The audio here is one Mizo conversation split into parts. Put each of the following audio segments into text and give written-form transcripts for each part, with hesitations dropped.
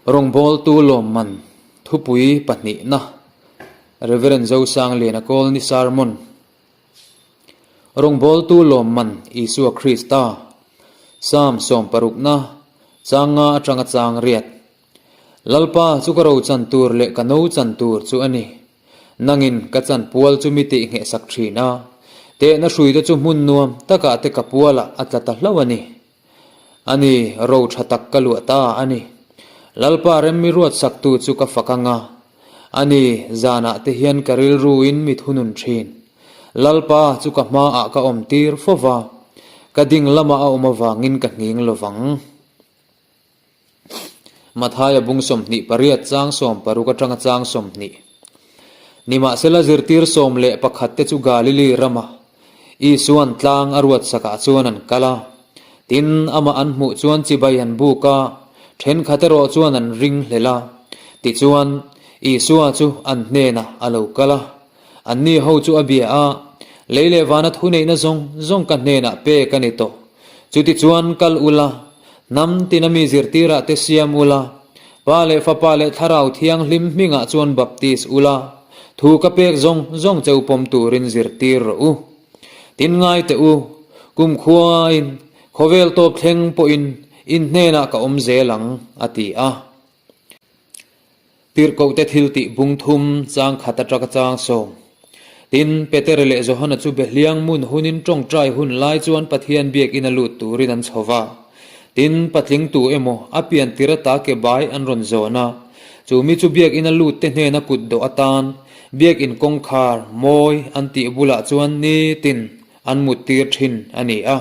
Rawngbawltu lawmman thupui pahnihna Rev. Zosangliana Kawlni Sermon Rawngbawltu lawmman Isua Krista Psalm sawmparukna chang nga atanga chang riat Lalpa chu ka ro chan tur leh ka no chan tur chu a ni. Nangin ka chan pual chu mi tih nghehsak thin a, tehna hruite chu hmun nuam takah te ka pualah a tla ta hlauh a ni. A ni, ro tha tak ka luah ta a ni. Lalpa remmi ruatsaktu chu ka fak ang a, a ni, zanah te hian ka rilruin mi thunun thin. Lalpa chu ka hmaah ka awm tir fo va, ka ding lamah a awm avangin ka nghing lo vang. Mathaia bung 28 chang 60 atanga chang 20. Nimahsela zirtir 11 te chu Galili rama Isuan tlang a ruat sakah chuan an kal a. Tin, amah an hmuh chuan chibai an buk a, thenkhat erawh chuan an ring hlel a. Tichuan, Isua chu an hnenah a lo kal a. Anni ho chu a bia a, Lei leh vana thuneihna zawng zawng ka hnenah pek a ni tawh. Chutichuan kal ula, hnam tina mi zirtirah te siam ula, Pa leh Fapa leh Thlarau Thianghlim hmingah chuan baptis ula, thu ka pek zawng zawng che u pawm turin zirtir rawh u. Tin ngai teh u, kumkhuain, khawvel tawp thleng pawhin in hnenah ka awm zel ang, a ti a. Tirhkohte thil tih bung thum chang khat atanga chang sawm. Tin, Peter leh Johana chu Behliang hmun hunin tawngtai hun lai chuan Pathian biakinn a lut turin an chho va. Tin, patling tu emaw a pian tir ata ke bai an rawn zawn a. Chu mi chu biakinn a lut te hnena kut dawh atan biakinn kawngkhar mawi an tih bulah chuan nitin an mut tir thin a ni a.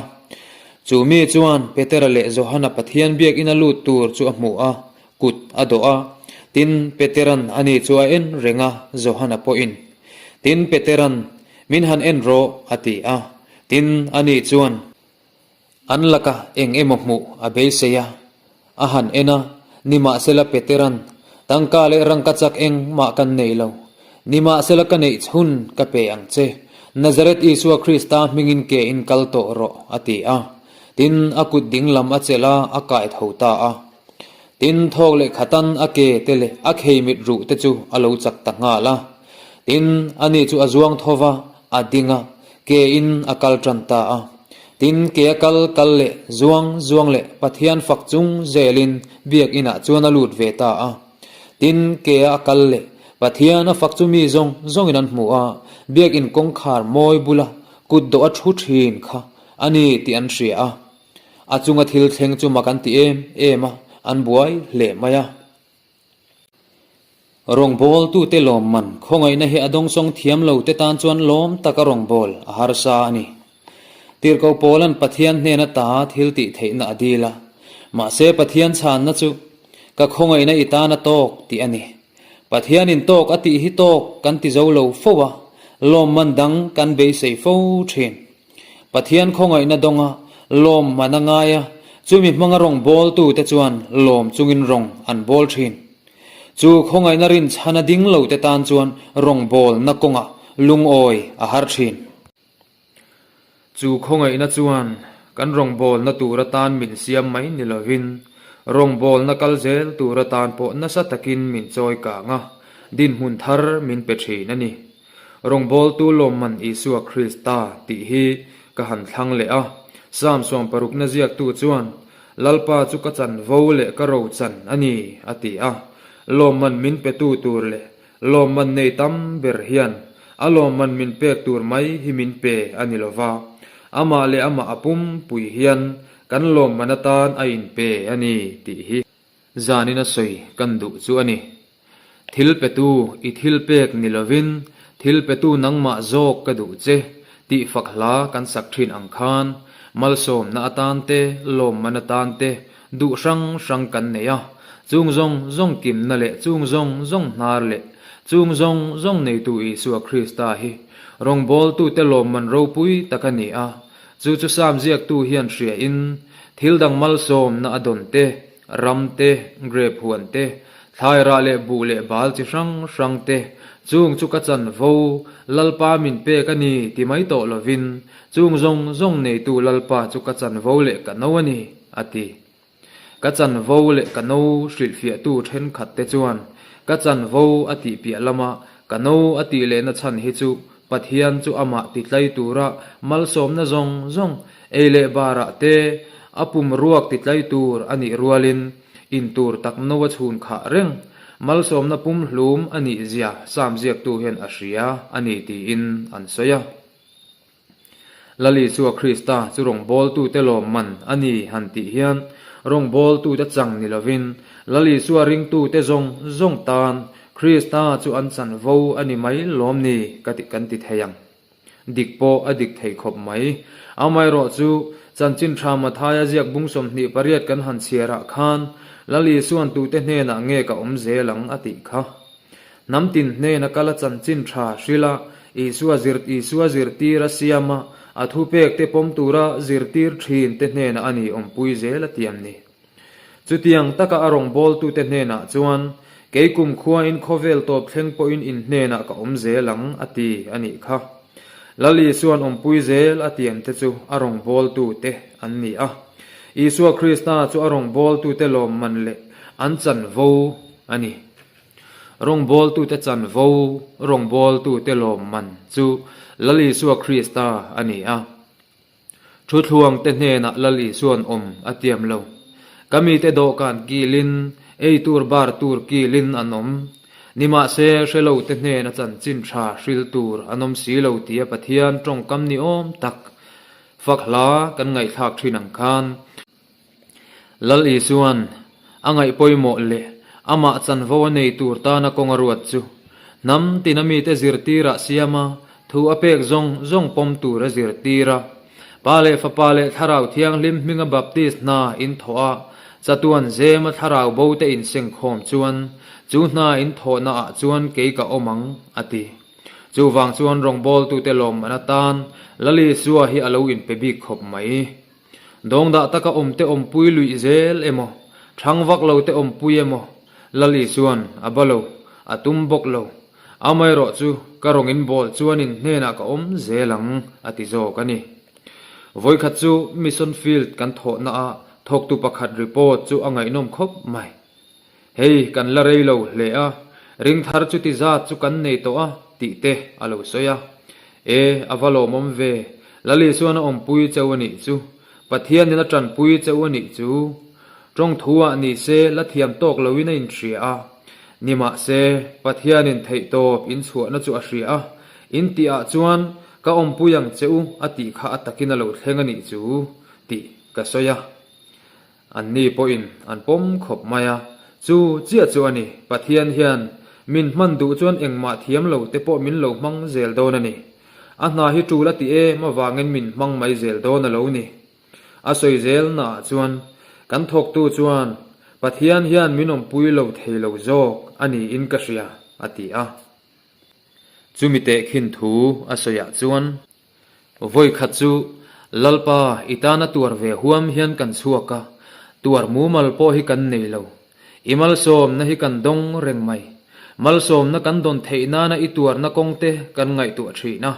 Chu mi chuan Petera leh Johana Pathian biakinn a lut tur chu a hmu a. Kut a dawh a, tin, Petera'n ani chu a en reng a, Johana pawhin. Tin, Petera'n, Min han en rawh, a ti a. Tin, ani chuan an laka eng emaw hmuh a beisei a, a han en a, nimahsela Petera'n, Tangka leh rangka chak engmah kan nei lo, nimahsela ka neih chhun ka pe ang che, Nazareth Isua Krista hmingin ke in kal tawh rawh, a ti a. Tin, a kut dinglam a chelh a, a kai tho ta a. Tin, thawk leh khatan a ke te leh a khei mit ruh te chu a lo chak ta nghal a. Tin, ani chu a zuang tho va, a ding a, ke in a kal tan ta a. Tin, ke a kal kal leh zuang zuang leh Pathian fak chung zelin biakinah chuan a lut ve ta a. Tin, ke a kal leh Pathian a fak chu mi zawng zawngin an hmu a, biakin kawngkhar mawi bula kut dawh a thu thin kha a ni tih an hria a. A chunga thil thleng chu mak an ti em em a, an buai hle mai a. Rawngbawltute lawmman khawngaihna hi a dawngsawng thiam lo te tan chuan lawm taka rawngbâwl a harsa a ni. Tirhkoh Paula'n Pathian hnena ta thil tih theihna a dil a, mahse Pathian chhanna chu, Ka khawngaihna i tan a tawk tih a ni. Pathianin tawk a tih hi tawk kan ti zo lo fo a, lawmman dang kan beisei fo thin. Pathian khawngaihna dawnga lawm man a ngai a, chumi hmanga rawng bawltute chuan lawm chungin rawng an bawl thin. Chu khawngaihna rinchhana ding lote tan chuan rawngbawlna kawngah lungawi a har thin. Chu khawngaihna chuan kan rawngbawlna tur atan min siam mai ni lovin, rawngbawlna kal zel tur atan pawh nasa takin min chawi kang a, dinhmun thar min pe thin a ni. Rawngbawltu lawmman Isua Krista tih hi ka han thlang leh a. Psalm sawmparukna ziaktu chuan, Lalpa chu ka chanvo leh ka rochan a ni, a ti a. Lawmman min petu tur leh lawmman nei tam ber hian a lawmman min pek tur mai hi min pe a ni lo va, amah leh amah a pumpui hian kan lawmman atan a inpe a ni tih hi. Zanin a sawi kan duh chu a ni. Thil petu i thil pek ni lovin thil petu nangmah zawk ka duh che tih fak hla kan sak thin ang khan malsawmna atan te lawmman atan te duh hrang hrang kan nei a, chung zawng zawng kimna leh chung zawng zawng hnar leh chung zawng zawng neitu Isua Krista hi rawngbawltute lawmman ropui tak a ni a, chu chu Sam ziaktu hian hriain thil dang malsawmna a dawn te Ram te, grape huan te, thlai rah leh buh leh bal chi hrang hrang te, chung chu ka chanvo, Lalpa min pek a ni ti mai tawh lovin, chung zawng zawng neitu Lalpa chu ka chanvo leh ka no a ni, a ti. Ka chanvo leh ka no hrilhfiahtu thenkhat te chuan ka chanvo a tih piah lama ka no a tih lehna chhan hi chu Pathian chu amah titlai tura malsawmna zawng zawng ei leh barah te a pum ruak titlai tur a nih rualin in tur tak no a chhun khah reng malsawmna pum hlum a nih zia Sam ziaktu hian a hria a ni tiin an sawi a. Lal Isua Krista chu rawngbawltute lawmman a ni han tih hian rawngbawltute chang ni lovin Lal Isua ringtute zawng zawng tan Krista chu an chanvo a ni mai lawm ni ka ti kan ti thei ang. Dik pawh a dik thei khawp mai. Amaherawh chu Chanchin Tha Mathaia ziak bung 28 kan han chhiar ah khan Lal Isuan tute hnenah nge ka awm zel ang a tih kha. Hnam tin hnena kal a chanchin tha hrilh a, Isua zir Isua zirtir a siam a, a thupek te pawm tura zirtir thin te hnenah a ni awmpui zel a tiam ni. Chutiang taka a rawngbawltute hnenah chuan, Kei kum khuain khawvel tawp thleng pawhin in hnenah ka awm zel ang, a ti a nih kha. Lal Isua'n awmpui zel a tiam te chu a rawngbawltute an ni a. Isua Krista chu a rawngbawltute lawmman leh an chanvo a ni. Rawngbawltute chanvo, rawngbawltute lawmman chu Lal Isua Krista a ni a. Thuthluangte hnenah Lal Isua'n awm a tiam lo. Ka mite dawhkan kilin, ei tur bar tur kilin an awm. Nimahse, hrelote hnena chanchin tha hril tur an awm si lo tia Pathian tawngkam ni awm tak fak hla kan ngaihthlak thin ang khan, Lal Isua'n a ngaih pawimawh leh amah chanvo a nei tur tana kawng a ruat chu hnam tina mite zirtirah siam a, thu a pek zawng zawng pawm tur a zirtir a. Pa leh Fapa leh Thlarau Thianghlim hminga baptist hna in thawh a, chatuan zema thlarau bo te insengkhawm chuan chu hna in thawhna ah chuan kei ka awm ang, a ti. Chuvang chuan rawngbawltute lawmman atan Lal Isua hi a lo inpe bik khawp mai. Dawngdah taka awmte awmpui luih zel emaw, thang vak lo te awmpui emaw, Lal Isua'n a ba lo, a tum bawk lo. Amaherawh chu ka rawng in bawl chuan in hnenah ka awm zel ang, a ti zawk a ni. Vawikhat chu Mission Field kan thawhna ah thawktu pakhat report chu a ngaihnawm khawp mai. Hei kan la rei lo hle a, ring thar chuti zat chu kan nei tawh a tih te a lo sawi a. E, a va lawmawm ve, Lali chuan a awmpui cheu a nih chu, Pathianin a tanpui cheu a nih chu. Tawng thu ah ni se la thiam tawk loin a inhria a. Nimahse, Pathianin theihtawp inchhuahna chu a hria a, in tih ah chuan ka awmpui ang che u a tih kha a takin a lo thleng a nih chu tih ka sawi a. Anni pawhin an pawm khawp mai a, chu chiah chu a ni, Pathian hian min hman duh chuan engmah thiam lo te pawh min lo hmang zel dawn a ni. A hna hi tul a ti em avangin min hmang mai zel dawn a lo ni. A sawi zel naah chuan kan thawktu chuan Pathian hian min awmpui lo thei lo zawk a niin ka hria, a ti a. Chumi tehkhin thu a sawiah chuan. Vawi khat chu Lalpa i tana tuar ve huam hian kan chhuak a, tuar mumal pawh hi kan nei lo. I malsawmna hi kan dawng reng mai. Malsawmna kan dawn theih nana i tuarna kawng te kan ngaihtuah thin a.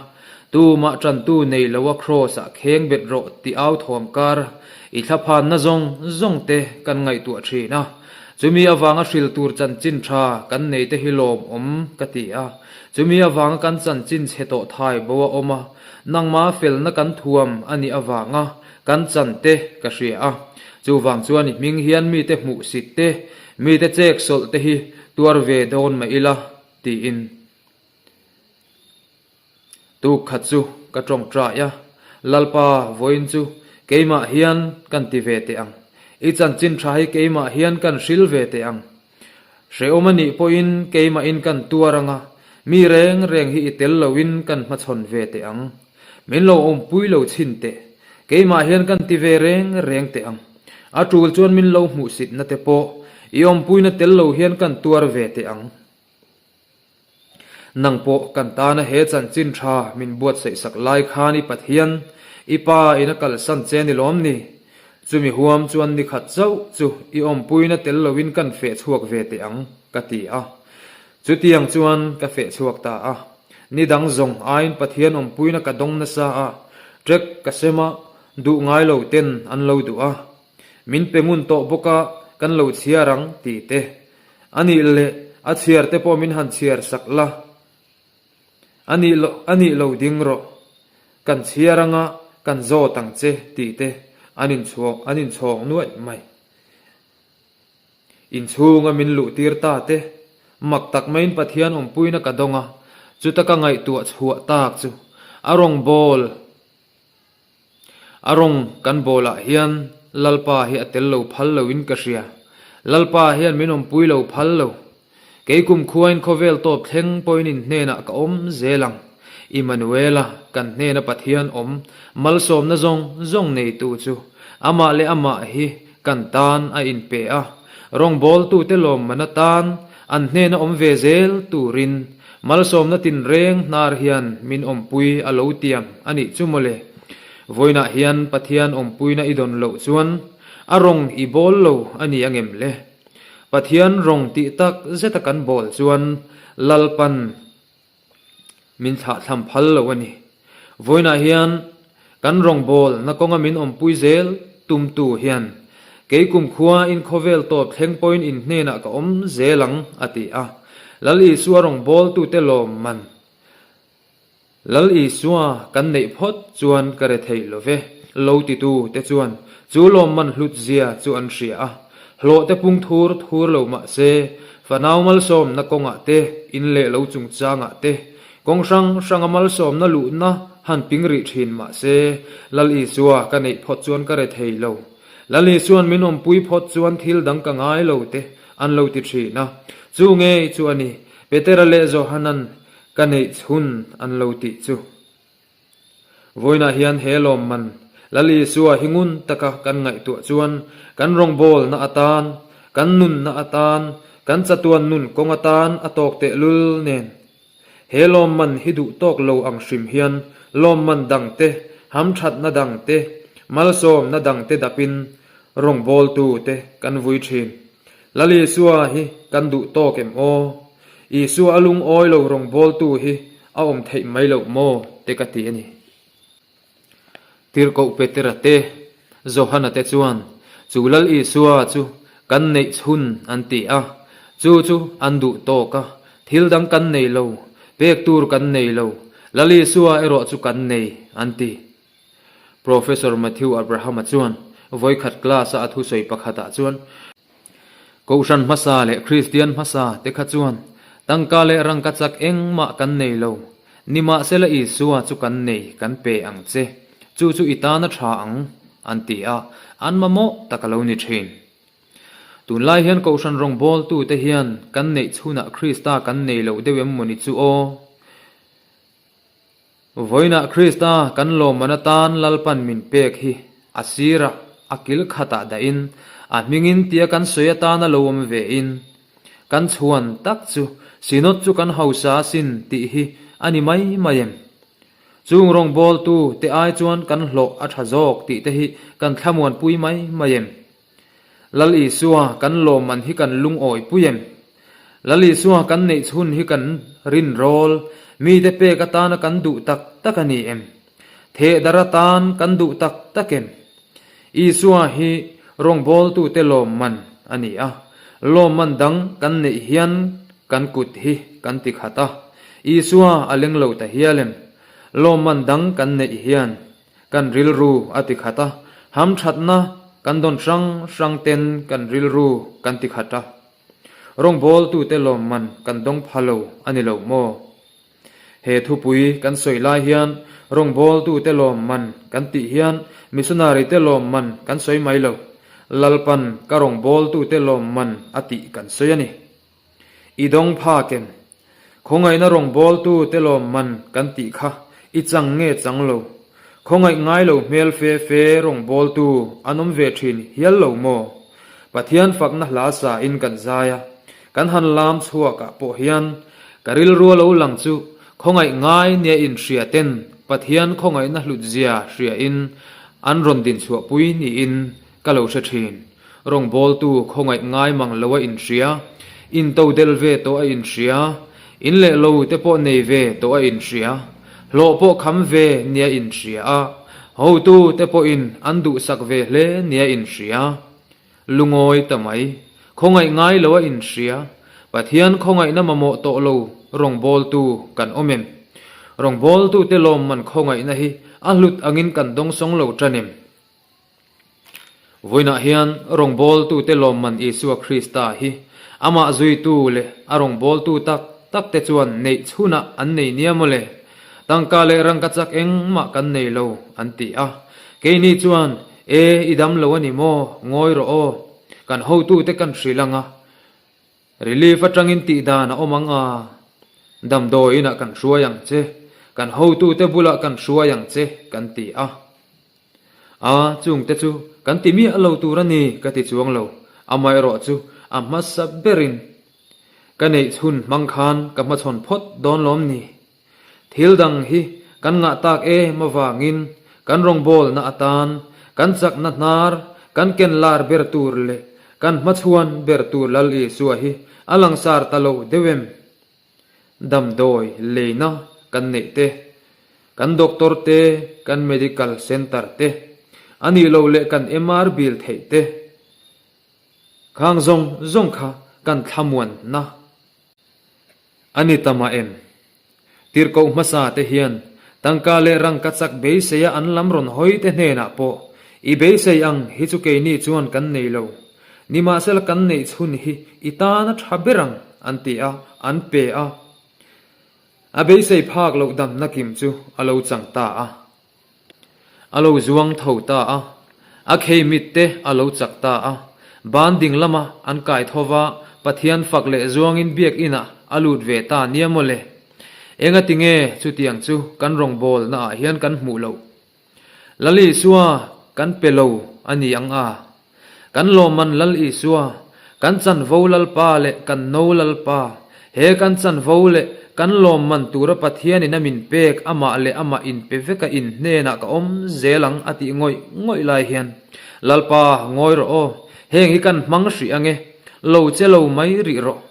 Tumah tantu nei lo a kraws ah kheng bet rawh tih au thawm kar i thlaphanna zawng zawng te kan ngaihtuah thin a. Chumi avanga hril tur chanchin tha kan nei te hi lawmawm ka ti a. Chumi avanga kan chanchin chhe tawh thai bo a awm a, nangma felna kan thuam a nih avanga kan chan te ka hria a. Chuvang chuan i hming hian mite hmuhsit te, mite chek sawlh te hi tuar ve dawn mah ila, tiin. Tuk khat chu ka tawngtai a, Lalpa, vawiin chu keimah hian kan ti ve teh ang. I chanchin tha hi keimah hian kan hril ve teh ang. Hrehawm a nih pawhin keimahin kan tuar ang a, mi reng reng hi i tel loin kan hmachhawn ve teh ang. Min lo awmpui lo chhin teh. Keimah hian kan ti ve reng reng teh ang. A tul chuan min lo hmuhsitna te pawh i awmpuina tel lo hian kan tuar ve teh ang. Nang pawh kan tana he chanchin tha min buatsaih sak lai khan i Pathian, i Pa in a kalsan che ni lawm ni? Chumi huam chuan ni khat chauh chu i awmpuina tel loin kan feh chhuak ve teh ang, ka ti a. Chutiang chuan ka feh chhuak ta a. Ni dang zawng aiin Pathian awmpuina ka dawng nasa a, trek ka sem a, duh ngai lo ten an lo duh a. Min pe ngun tawh bawk a, kan lo chhiar ang tih te. A nih leh a chhiar te pawh min han chhiar sak la. A nih loh, a nih lo ding rawh. Kan chhiar anga kan zawt ang che tih te an inchhuak, an inchhawng nuaih mai. Inchhunga min luh tir ta te, mak tak maiin Pathian awmpuina ka dawng a, chuta ka ngaihtuah chhuah tak chu a rawng bawl A rawng kan bawlah hian Lalpa hi a tel lo phal lo in ka hria. Lalpa hian min awmpui lo phal lo. Kei kumkhuain khawvel tawp thleng pawhin in hnenah ka awm zel ang. Immanuela, kan hnena Pathian awm, malsawmna zawng zawng neitu chu amah leh amah hi kan tan a inpe a. Rawngbawltute lawmman atan an hnena awm ve zel turin Malsawmna tinreng hnar hian min awmpui a lo tiam a nih chu mawle. Vawiinah hian Pathian awmpuina i dawn loh chuan a rawng i bawl lo a ni angem le? Pathian rawng tih tak zeta kan bawl chuan Lalpan min thlahthlam phal lo a ni. Vawiinah hian kan rawngbawl na kawnga min awmpui zel tumtu hian kei kumkhua in khawvel tawp thleng pawhin in hnenah ka awm zel ang a ti a. Lal Isua rawngbawltute lawmman Lal Isua kan neih phawt chuan ka re thei lo ve, lo titu te chuan chu lawmman hlut zia chu an hria a. Hlawh te pung thur thur lo mah se, fanau malsawmna kawngah te, in leh lo chungchangah te, Kawng hrang hranga malsawmna luhna han ping rih thin mah se, Lal Isua ka neih phawt chuan ka re thei lo. Lal Isua'n min awmpui phawt chuan thil dang ka ngai lo te an lo ti thin a. Chu ngei chu a ni, Petera leh Johana'n ka neih chhun an lo tih chu. Vawiinah hian he lawmman Lal Isua hi ngun taka kan ngaihtuah chuan kan rawngbawlna atan, kan nunna atan, kan chatuan nun kawng atan a tawk tehlul nen. He lawmman hi duh tawk lo ang hrim hian lawmman dang te, hamthatna dang te, malsawmna dang te dapin rawngbawltu te kan vui thin. Lal Isua hi kan duh tawk em aw? Isua a lungawi lo rawngbawltu hi a awm theih mai loh maw te ka ti a ni. Tirhkoh Petera te, Johana te chuan chu Lal Isua chu kan neih chhun an ti a, chu chu an duh tawk a, thil dang kan nei lo, pek tur kan nei lo, Lal Isua erawh chu kan nei an ti. Professor Matthew Abraham-a chuan vawikhat class-a a thusawi pakhatah chuan, Kohhran hmasa leh Kristian hmasa te kha chuan tangka leh rangka chak engmah kan nei lo, nimahsela Isua chu kan nei kan pe ang che, chu chu i tan a tha ang, an ti a, an mamawh tak a lo ni thin. Tunlai hian Kohhran rawngbawltute hian kan neih chhunah Krista kan nei loh deuh em mawni chu aw? Vawiinah Krista kan lawmman atan Lalpan min pek hi a sirah a kil khatah dahin a hmingin tia kan sawi atana lo awm vein kan chhuan tak chu Synod chu kan hausa asin tih hi a ni mai mai em? Chung rawngbawltu te ai chuan kan hlawh a tha zawk tih te hi kan thlamuanpui mai mai em? Lal Isua kan lawmman hi kan lungawi pui em? Lal Isua kan neih chhun hi kan rinrawl, mite pek atana kan duh tak tak a ni em? Thehdar atan kan duh tak tak em? Isua hi rawngbawltute lawmman a ni a, lawmman dang kan neih hian kan kut hi kan ti khat a, Isua a leng lo ta hial em? Lawmman dang kan neih hian Kan rilru a ti khat a, hamthatna kan dawn hrang hrang ten kan rilru kan ti khat a. Rawngbawltute lawmman kan dawng pha lo a ni lo maw? He thupui kan sawi lai hian rawngbawltute lawmman kan tih hian missionary te lawmman kan sawi mai lo, Lalpan ka rawngbawltute lawmman a tih kan sawi a ni. I dawng phak em? Khawngaihna rawngbawltu te lawmman kan tih kha i chang nge chang lo? Khawngaih ngai lo hmel fe fe rawngbawltu an awm ve thin hial lo maw? Pathian fakna hla sa in kan zai a, kan han lam chhuak ah pawh hian ka rilru a lo lang chu khawngaih ngai nia inhria ten Pathian khawngaihna hlut zia hria in an rawn dinchhuahpui niin ka lo hre thin. Rawngbawltu khawngaih ngai mang lo a inhria, into del ve tawh a inhria, in leh lo te pawh nei ve tawh a inhria, hlawh pawh kham ve nia inhria a, hotu te pawhin an duhsak ve hle nia inhria. Lungawi ta mai. Khawngaih ngai lo a inhria. Pathian khawngaihna mamawh tawh lo rawngbawltu kan awm em? Rawngbawltute lawmman khawngaihna hi a hlut angin kan dawngsawng lo tan em? Vawiinah hian rawngbawltute lawmman Isua Krista hi amah zuitu leh a rawngbawltu tak takte chuan neih chhunah an nei nia mawle. Tangka leh rangkachak engmah kan nei lo an ti a. Keini chuan E, i dam lo a ni maw? Ngawi rawh aw. Kan hotute kan hrilh ang a. Relief atangin tih dan a awm ang a. Damdawi inah kan hruai ang che. Kan hotute bulah kan hruai ang che kan ti a. A, chungte chu kan ti miah lo tur a ni ka ti chuang lo. Amaherawh chu a hmasa berin ka neih chhun hmang khan ka hmachhawn phawt dawn lawm ni? Thil dang hi kan ngah tak em avangin kan rawngbawlna atan kan chakna hnar kan ken lar ber tur leh kan hmachhuan ber tur Lal Isua hi a langsar ta lo deuh em? Damdawi leina kan neih te, kan doctor te, kan medical centre te, a nih loh leh kan MR bill theih te, khang zawng zawng kha kan thlamuanna A ni ta mah em? Tirhkoh hmasa te hian tangka leh rangka chak beiseia an lam rawn hawi te hnenah pawh i beisei ang hi chu keini chuan kan nei lo. Nimahsela kan neih chhun hi i tan a tha ber ang an ti a, an pe a. A beisei phak loh damna kim chu a lo chang ta a. A lo zuang tho ta a, a khei mit te a lo chak ta a. Ban ding lama an kai tho va, Pathian fak leh zuangin biakinah a lut ve ta nia maw le. Engati nge chutiang chu kan rawngbawlna ah hian kan hmuh loh? Lal Isua kan pe lo a ni ang a? Kan lawmman Lal Isua, kan chanvo Lalpa leh kan no Lalpa, he kan chanvo leh kan lawmman tura Pathianin a min pek amah leh amah inpe veka in hnenah ka awm zel ang a tih ngawih ngawih lai hian, Lalpa, ngawi rawh aw, heng hi kan hmang hrih ange, lo che lo mai rih rawh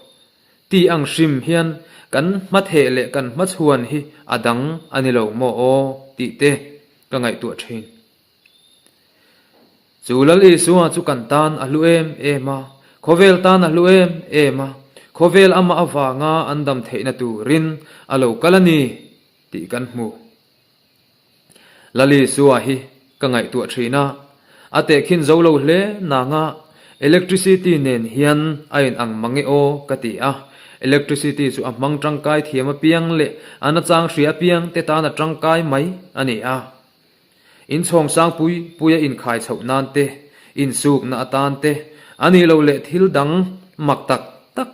tih ang hrim hian kan hmatheh leh kan hmachhuan hi a dang a ni lo maw aw tih te ka ngaihtuah thin. Chu Lal Isua chu kan tan a hlu em em a, khawvel tan a hlu em em a, khawvel amah avanga an dam theihna turin a lo kal a ni tih kan hmu. Lal Isua hi ka ngaihtuah thin a, a tehkhin zo lo hle nanga electricity nen hian a inang mang e aw ka ti a, electricity chu a hmang tangkai thiam apiang leh a nachang hria apiang te tan a tangkai mai a ni a. Inchhawng sang pui puia inkhai chhoh nan te, insukna atan te, a nih loh leh thil dang mak tak tak,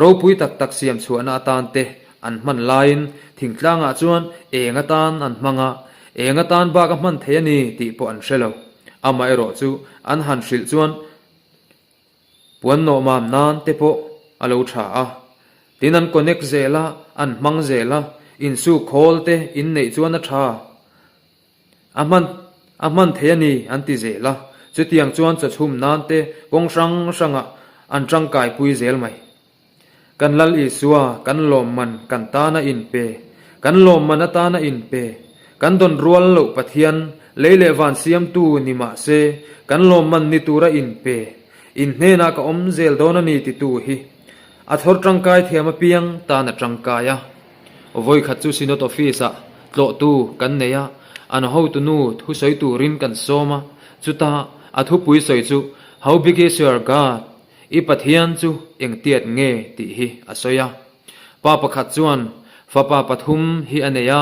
ropui tak tak siam chhuahna atan te an hman laiin thingtlangah chuan eng atan an hmang a, eng atan bak a hman thei a ni tih pawh an hre lo. Amaherawh chu an han hrilh chuan Puan nawh mam nan te pawh a lo tha a, tin an connect zel a, an hmang zel a, insuk khawl te in neih chuan a tha, a hman a hman thei a ni an ti zel a, chutiang chuan chawchhum nan te kawng hrang hrangah an tangkai pui zel mai. Kan Lal Isua, kan lawmman kan tana inpe, kan lawmman atana inpe, kan dawn rual loh Pathian, lei leh van siamtu ni mah se, kan lawmman ni tura inpe, in hnenah ka awm zel dawn a ni titu hi a thawr tangkai thiam apiang tan a tangkai a. Vawikhat chu Synod Office-ah tlawhtu kan nei a, an hotunu thusawi turin kan sawm a, chuta a thupui sawi chu How big is your God? I Pathian chu engtiat nge tih hi a sawi a. Pa pakhat chuan fapa pathum hi a nei a,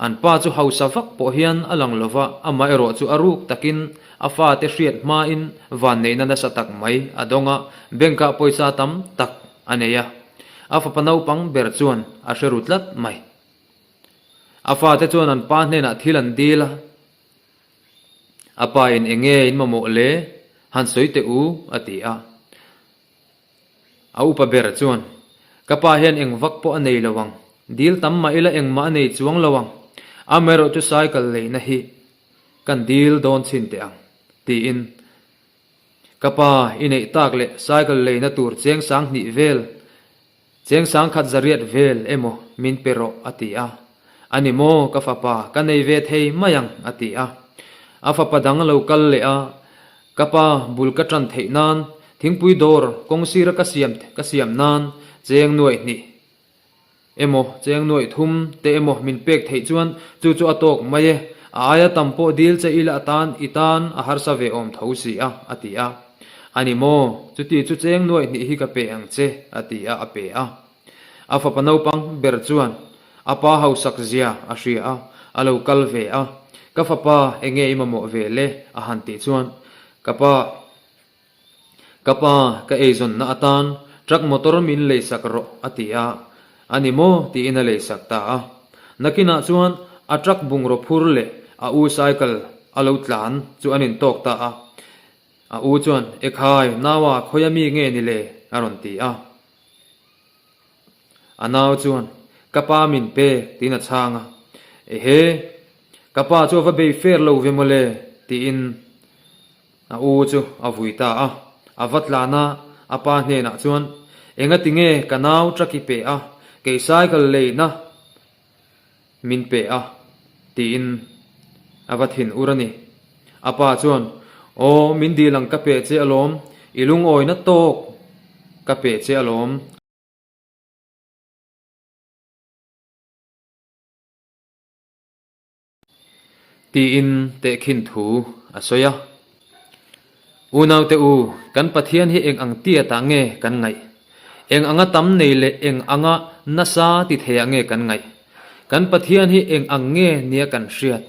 an pa chu hausa vak pawh hian a lang lo va, amaherawh chu a ruk takin a fate hriat hmain vanneihna nasa tak mai a dawng a, bank-ah pawisa tam tak a nei a. A fapa naupang ber chuan a hre ru tlat mai. A fate chuan an pa hnenah thil an dil a. A pa in eng nge in mamawh le? Han sawi teh u, a ti a. A upa ber chuan, Ka pa hian eng vak pawh a nei lo ang, dil tam mah ila engmah a nei chuang lo ang, amaherawh chu cycle leina hi kan dil dawn chhin teh ang, tiin ka pa i neih tak leh cycle leina tur cheng 2000 vel Cheng 1000 zariat vel emaw min pe rawh a ti a. A ni maw ka fapa ka nei ve thei mai ang a ti a. A fapa dang a lo kal leh a. Ka pa bul ka tan theih nan thingpui dawr kawng sira ka siam ka siam nan cheng nuaih hnih emaw cheng nuaih thum te emaw min pek theih chuan chu chu a tawk mai e, a aia tam pawh dil che ila atan i tan a harsa ve awm tho si a, a ti a. A ni maw, chuti chu cheng nuaih hnih hi ka pe ang che, a ti a, a pe a. A fapa naupang ber chuan a pa hausak zia a hria a, a lo kal ve a, Ka fapa enge i mamawh ve le? a han tih chuan, Ka pa, ka pa, ka eizawnna atan truck motor min leisak rawh, a ti a. A ni maw? tiin a leisak ta a. Nakinah chuan a truck bungraw phur leh a u cycle a lo tlan chu an intawk ta a. A u chuan, Ekhai, naua khawia mi nge ni le? a rawn ti a. A nau chuan, Ka pa min pe, tiin a chhang a. Ehe, ka pa chu a va bei fer lo ve mawle, tiin a u chu a vui ta a. A va tlan a, a pa hnenah chuan, Engati nge ka nau truck i pe a, kei cycle leina Min pe a, tiin a va thin ur a ni. A pa chuan, Aw, min dil ang ka pe che alawm, i lungawina tawk ka pe che alawm. Tiin tehkhin thu a sawi a. Unaute u, kan Pathian hi eng ang tiatah nge kan ngaih? Eng anga tam nei leh eng anga nasa ti theiah nge kan ngaih? Kan Pathian hi eng ang nge nia kan hriat?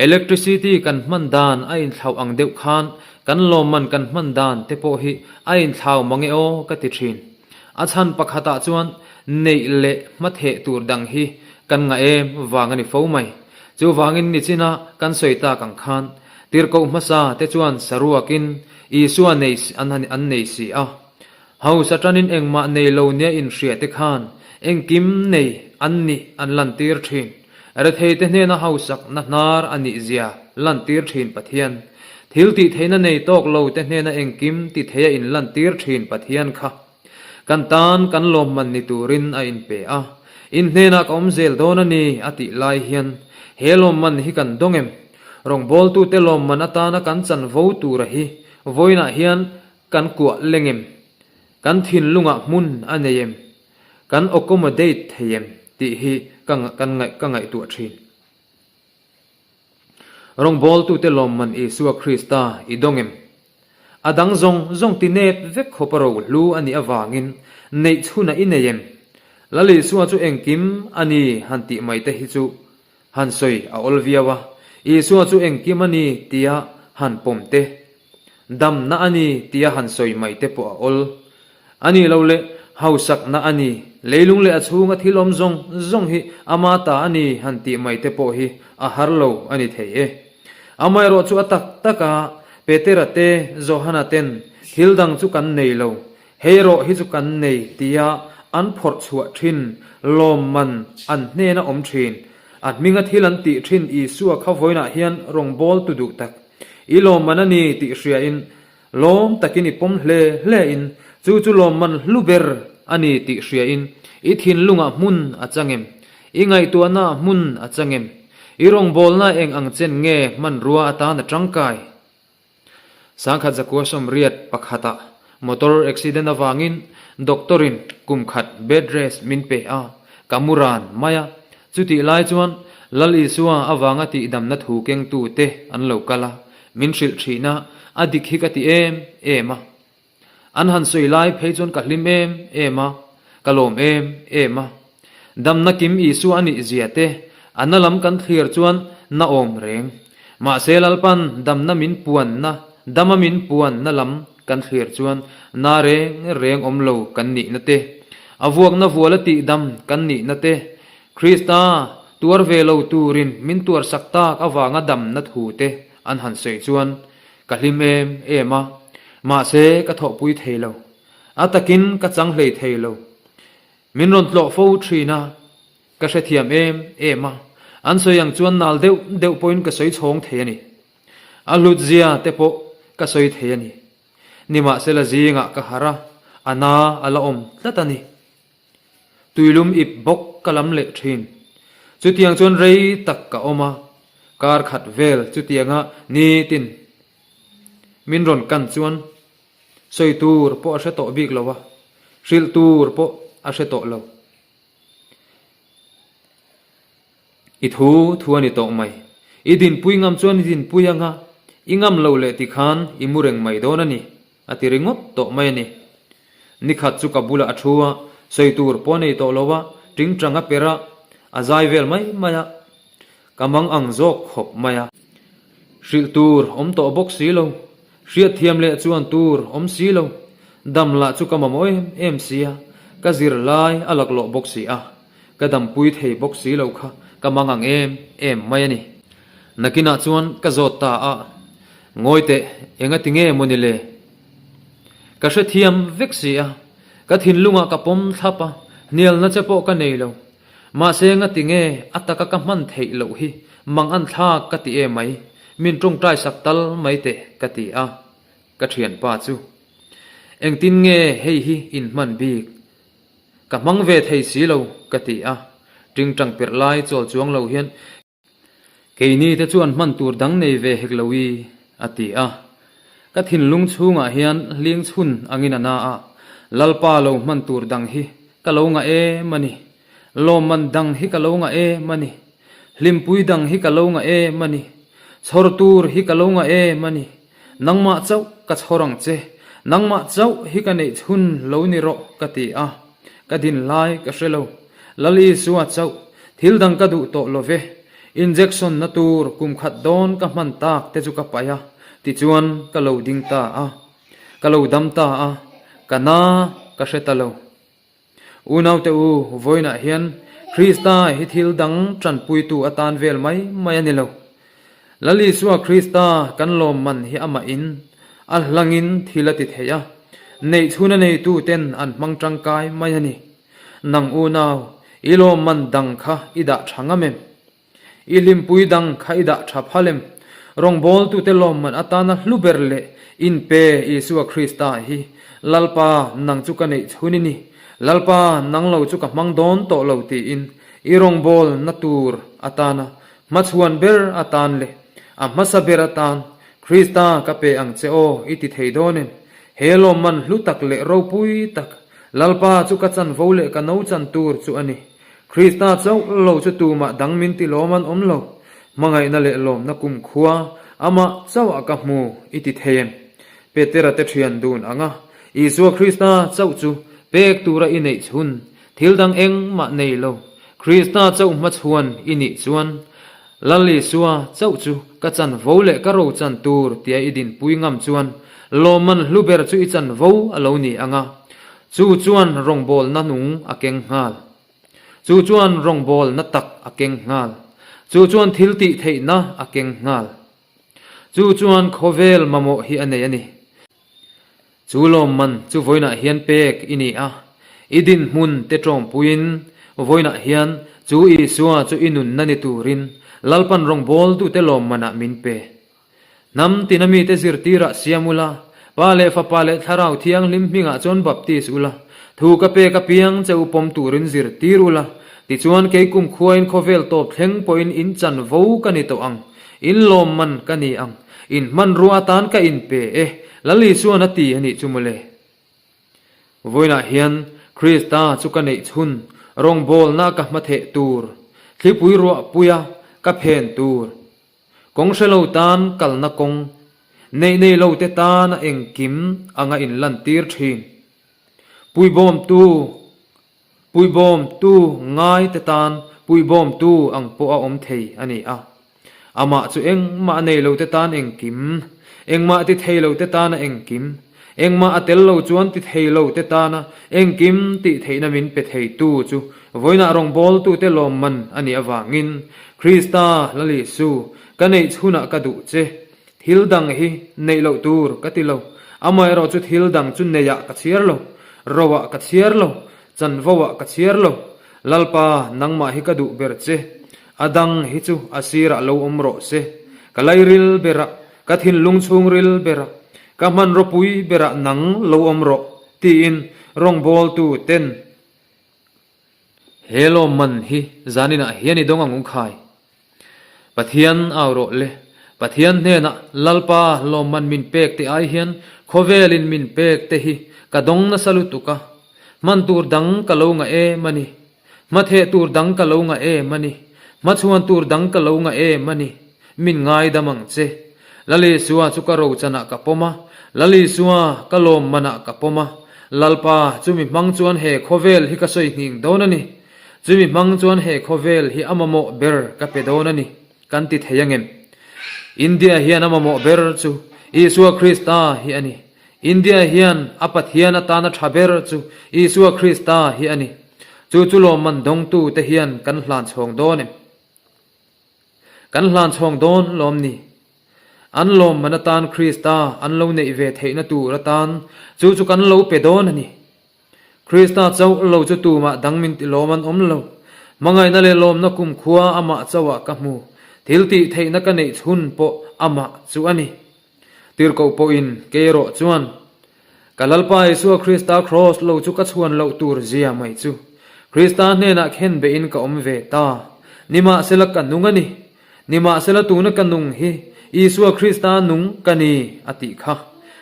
Electricity kan hman dan a inthlauh ang deuh khan kan lawmman kan hman dan te pawh hi a inthlau mange aw ka ti thin. A chhan pakhatah chuan neih leh hmatheh tur dang hi kan ngah em vang a ni fo mai. Chuvangin nichina kan sawi tak ang khan Tirhkoh hmasa te chuan saruakin Isua nei an nei si a. Hausa tanin engmah nei lo nia inhria te khan engkim nei an nih an lantir thin. Rethei te hnena hausakna hnar a nih zia lantir thin Pathian. Thil tih theihna nei tawk lo te hnena engkim ti theia inlantir thin Pathian kha. Kan tan kan lawmman ni turin a inpe a, in hnenah ka awm zel dawn a ni a tih lai hian he lawmman hi kan dawng em? Rawngbawltute lawmman atana kan chanvo tura hi vawiinah hian kan kuah leng em? Kan thinlungah hmun a nei em? Kan accommodate thei em? tih hi ka ka ngaihtuah thin. Rawngbawltute lawmman Isua Krista i dawng em? A dang zawng zawng ti nep vek khawp a rohlu a nih avangin neih chhunah i nei em? Lal Isua chu engkim a ni han tih mai te hi chu han sawi a awl viau a, Isua chu engkim a ni tia han pawm te, damna a ni tia han sawi mai te pawh a awl. A nih lo leh, hausakna a ni, leilung leh a chhunga thil awm zawng zawng hi ama ta a ni han tih mai te pawh hi a har lo a ni thei e. Amaherawh chu a tak tak a, Petera te, Johana ten thil dang chu kan nei lo, hei erawh hi chu kan nei tia an phawrh chhuah thin lawmman an hnena awm thin. A hminga thil an tih thin Isua kha vawiinah hian rawngbawltu duh tak i lawmman a ni tih hriain Lawm takin i pawm hle hle in chu chu lawmman hlu ber a ni tih hria in i thinlungah hmun a chang em? I ngaihtuahnaah hmun a chang em? I rawngbawlna eng ang chen nge hmanrua atan a tangkai? Sangkhat zakua sawmriat pakhatah motor accident avangin doctor in kum khat bed rest min pe a, ka mu ran mai a. Chutih lai chuan Lal Isua avanga tihdamna thu kengtute an lo kal a, Min hrilh thihna a dik hi ka ti em em a. An han sawi lai phei chuan ka hlim em em a, ka lawm em em a. Damna kim Isua a nih zia te, a na lam kan thlir chuan na awm reng. Mahse Lalpan damna min puanna, dama min puanna lam kan thlir chuan na reng reng awm lo kan nihna te, a vuakna vuala tihdam kan nihna te, Krista tuar ve lo turin min tuarsak tak avanga damna thu te an han sawi chuan ka hlim em em a, mahse ka thawhpui thei lo. A takin ka chang hlei thei lo. Min rawn tlawh fo thin a, ka hrethiam em em a, an sawi ang chuan nal deuh deuh pawhin ka sawi chhawng thei a ni. A hlutzia te pawh ka sawi thei a ni. Nimahsela zingah ka harh a, a na a la awm tlat a ni. Tuilum ip bawk ka lam leh thin. Chutiang chuan rei tak ka awm a, kar khat vel chutianga nitin. Min rawn kan chuan sawi tur pawh a hre tawh bik lo a, hrilh tur pawh a hre tawh lo. I thu thu a ni tawh mai. I dinpui ngam chuan i dinpui anga, i ngam lo leh tikhan i mu reng mai dawn a ni, a ti ringawt tawh mai a ni. Nikhat chu ka bulah a thu a, sawi tur pawh a nei tawh lo a, tingtang a per a, a zai vel mai mai a. Ka mang ang zawk khawp mai a. Hrilh tur awm tawh bawk si lo, hriatthiam leh chuan tur awm si lo, dam lah chu ka mamawh em em si a, ka zir lai a laklawh bawk si a, ka dampui thei bawk si lo kha ka mang ang em em mai a ni. Nakinah chuan ka zawt ta a, Ngawi teh, enga ti nge maw ni le? Ka hrethiam vek si a, ka thinlungah ka pawm thlap a, hnialna che pawh ka nei lo. Mahse ngati nge a taka ka hman theih loh hi mang an thlak ka ti em mai, min tawngtai sak tal mai teh ka ti a, ka thianpa chu. Engtin nge hei hi in hman bik? Ka hmang ve thei si lo ka ti a, tingtang perh lai chawl chuang lo hian Keini te chuan hman tur dang nei ve hek lo i, a ti a. Ka thinlung chhungah hian hling chhun angin a na a, Lalpa lo hman tur dang hi ka lo ngah em a ni. Lawmman dang hi ka lo ngah em a ni. Hlimpui dang hi ka lo ngah em a ni. Chhawr tur hi ka lo ngah em a ni. Nangmah chauh ka chhawr ang che, nangmah chauh hi ka neih chhun lo ni rawh ka ti a, ka din lai ka hre lo. Lal Isua chauh, thil dang ka duh tawh lo ve. Injection na tur kum khat dawn ka hman tak te chu ka paih a, tichuan ka lo ding ta a, ka lo dam ta a, ka na ka hre ta lo. Unaute u, vawiinah hian Krista hi thil dang tanpuitu atan vel mai mai a ni lo. Lal Isua Krista kan lawmman hi amahin a hlangin thil a ti thei a, neihchhun a neituten an hmang tangkai mai a ni. Nang unau, i lawmman dang kha i dah tha ngam em? I hlimpui dang kha i dah tha phal em? Rawngbawltute lawmman atana hlu ber leh inpe Isua Krista hi, Lalpa, nang chu ka neih chhun i ni. Lalpa, nang lo chu ka hmang dawn tawh lo tiin i rawngbawlna tur atana hmachhuan ber atan leh a hmasa ber atan Krista ka pe ang che aw i ti thei dawn em? He lawmman hlu tak leh ropui tak Lalpa chu ka chanvo leh ka no chan tur chu a ni. Krista chauh lo chu tumah dang min ti lawm an awm lo. Hmangaihna leh lawmna kumkhua amah chauhah ka hmu i ti thei em? Petera te thian dun anga Isua Krista chauh chu pek tura i neih chhun thil dang engmah nei lo. Krista chauh hmachhuan i nih chuan Lal Isua chauh chu ka chanvo leh ka ro chan tur tia i dinpui ngam chuan lawmman hlu ber chu i chanvo a lo ni anga Chu chuan rawngbawlna nung a keng nghal. Chu chuan rawngbawlna tak a keng nghal. Chu chuan thil tih theihna a keng nghal. Chu chuan khawvel mamawh hi a nei a ni. Chu lawmman chu vawiinah hian pek i ni a, i dinhmun te tawmpuiin vawiinah hian chu Isua chu i nunna ni turin Lalpan rawngbawltute lawmmanah min pe. Hnam tina mite zirtirah siam ula, Pa leh Fapa leh Thlarau Thianghlim hmingah chuan baptis ula, thu ka pek apiang che u pawm turin zirtir ula, tichuan kei kumkhuain khawvel tawp thleng pawhin in chanvo ka ni tawh ang, in lawmman ka ni ang, in hmanrua atan ka inpe e, Lal Isuan a ti a nih chu mawle. Vawiinah hian Krista chu ka neih chhun, rawngbawlna ka hmatheh tur, thlipui ruahpuia ka phen tur, Kawng hre lo tan kalna kawng, neih nei lo te tana engkim anga inlantir thin. Puibawmtu, puibawmtu ngai te tan puibawmtu ang pawh a awm thei a ni a. Amah chu engmah nei lo te tan engkim, engmah ti thei lo te tana engkim, Engmah a tel lo chuan ti thei lo te tana engkim tih theihna min pe theitu chu vawiinah rawngbawltute lawmman a nih avangin Krista Lal Isu ka neih chhunah ka duh che. Thil dang hi neih loh tur ka ti lo, amaherawh chu thil dang chu neiah ka chhiar lo, roah ka chhiar lo, chanvoah ka chhiar lo. Lalpa nangmah hi ka duh ber che, a dang hi chu a sirah lo awm rawh se, ka lairil berah, ka thinlung chhungril berah, Ka hmanraw pui berah nang lo awm rawh, tiin rawngbawltu ten he lawmman hi zaninah hian i dawng ang u khai. Pathian au rawh le. Pathian hnenah Lalpa lawmman min pek te ai hian khawvelin min pek te hi ka dawng nasa lutuk a, hman tur dang ka lo ngah em a ni. Hmatheh tur dang ka lo ngah em a ni. Hmachhuan tur dang ka lo ngah em a ni. Min ngaidam ang che. Lalisua chu ka rochanah ka pawm a, Lalisua ka lawmmanah ka pawm a. Lalpa, chumi hmang chuan he khawvel hi ka sawi nghing dawn a ni. Chumi hmang chuan he khawvel hi a mamawh ber ka pe dawn a ni, kan ti thei angem? India hian a mamawh ber chu Isua Krista hi a ni. India hian a Pathian atana tha ber chu Isua Krista hi a ni. Chu chu lawmman dawngtute hian kan hlan chhawng dawn em? Kan hlan chhawng dawn lawm ni? An lawmman atan Krista an lo neih ve theihna tur atan chu chu kan lo pe dawn a ni. Krista chauh lo chu tumah dang min ti lawm an awm lo. Hmangaihna leh lawmna kumkhua amah chauhah ka hmu. Thil tih theihna ka neih chhun pawh amah chu a ni. Tirhkoh pawhin kei erawh chuan, Ka Lalpa Isua Krista Kraws lo chu ka chhuan loh tur zia mai chu. Krista hnenah khen beihin ka awm ve ta. Nimahsela ka nung a ni. Nimahsela tuna ka nung hi Isua Krista nung ka ni, a tih kha.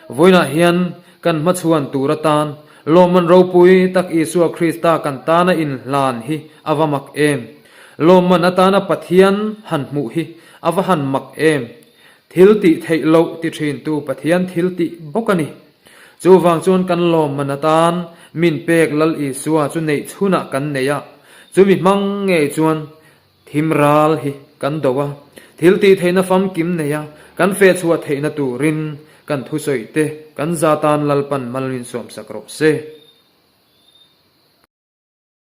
Vawiinah hian kan hmachhuan tur atan lawmman ropui tak Isua Krista kan tana inhlan hi a va mak em! Lawmman atana Pathian han hmuh hi a va han mak em! Thil tih theih loh ti thintu Pathian thil tih bawk a ni. Chuvang chuan kan lawmman atan min pek Lal Isua chu neih chhunah kan nei a, chumi hmang ngei chuan thim ral hi kan do a, thil tih theihna famkim nei a, kan fehchhuah theihna turin kan thusawi te kan za tan Lalpan mal min suamsak rawh se.